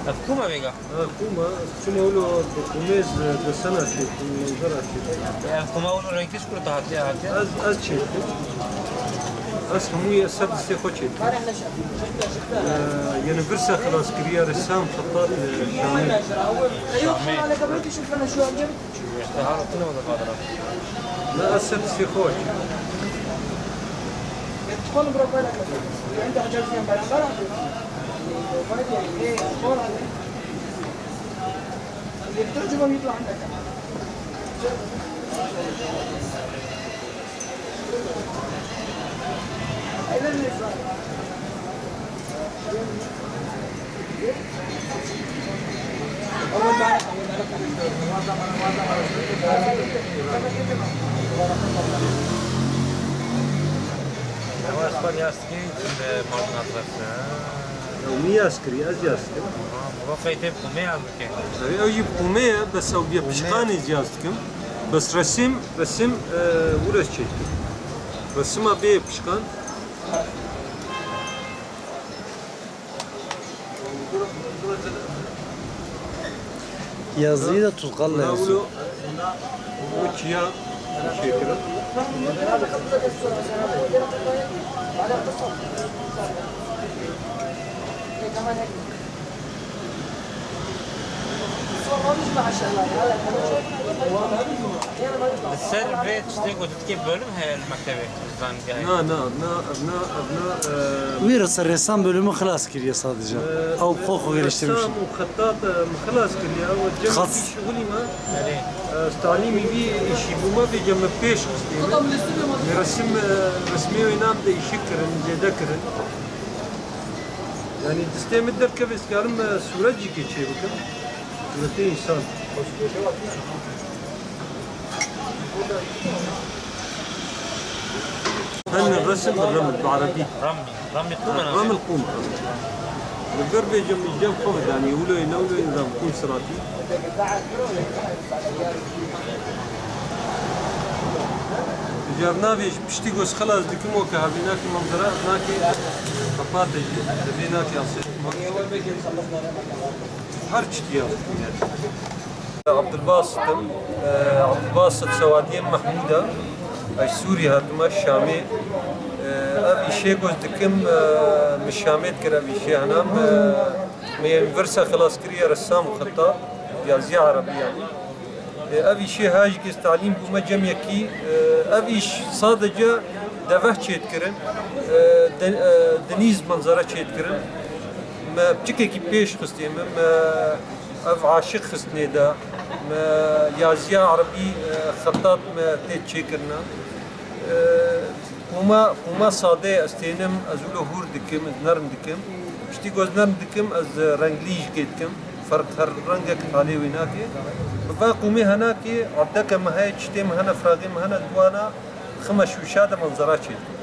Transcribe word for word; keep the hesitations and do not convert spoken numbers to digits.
Ev kum e vêga? Ha, kum e. Çima wilo bi kumê z-, desena çêdikim, manzara çêdikim. Ev kuma wilo renkî ji ku re hatiye, hatiye? Ez, ez çêdikim. Ez hemûyê ser destê xwe çêdikim. Ee, yeni virsa xilaskiriya ressam Xettat, e, Şamê. Şamê. Çi wê, işte, her tune o da kadar. Ne, ez ser destê xwe çêdikim. Ew ez xwe yaz dikî, çim bi mal natrefne. Ew min yaz kirî, ez yaz dikim. Tamam, baba qey tê kumê yaz bike. Ew, ew jî kumê ye, bes ew bê pişkanê jî yaz dikim. Bes resim, resim, e, wilo çêdikim. Resima bê pişkan. Yazıyı da tuz kalmayasın. Wilo, wilo çiya çêkirin. Li ser vê tiştê ku tu dikê bölüm heye li mektebê, li zanîngehê? Na, na, na, ev na, ev na, e, Wî re ser ressam bölümü xilas kiriye sadece. E, Ew xwe xwe geliştirmiş. Ressam û xettat, e, min xilas kiriye. Ew cem Xas- pîş wilî me. Erê. E, talîmî vî îşî bû me, vê cem me pêş xistê me. Resim, e, resmê wê nam de îşik kirin, zêde kirin. Yani distê min derkeve, ez karim, e, sûret jî kê çê bikim. Sûretê însan. Hene resim bi reml, bi erebî. Reml, reml qûm e. Reml qûm e. Li vir bêjim, min cem xwe ve danî, wilo ye, ne wilo ye, nizam, qûm siratî. Car navê ji piştî ku ez xilas dikim, o ke hevî nake manzara, nake xepate jî, hevî nake asê. Her çi diya. Abdulbasit im, e, Abdulbasit Sewadiyê Mehmûd e. Ez Sûrî hatime, Şamê. E, ev îşê ku ez dikim, e, min Şamê dikir ev îşê hena. Me, me yên virsa xilas kiriye ressam û xettat, yaziya erebî yanî. E, ev îşê ha jî kes talîm bûme cem yekî, e, ev îş sadece deveh çêdikirin, e, de-, e, denîz manzara çêdikirin. Me piçikekî pêş xistê min, me ev aşiq xistnê de, me yaziya erebî, e, xetat me tê çêkirina. E, Qûma, qûma sade ye, ez tênim, ez wilo hûr dikim, ez nerm dikim. Piştî ku ez nerm dikim, ez renglî jî kê dikim. Ferq her rengek talê wê nake. Bi va qûmê hena kê, erdeke me heye, çitê me hene, firaqê me hene, di wana xime şûşa de manzara çêdikim.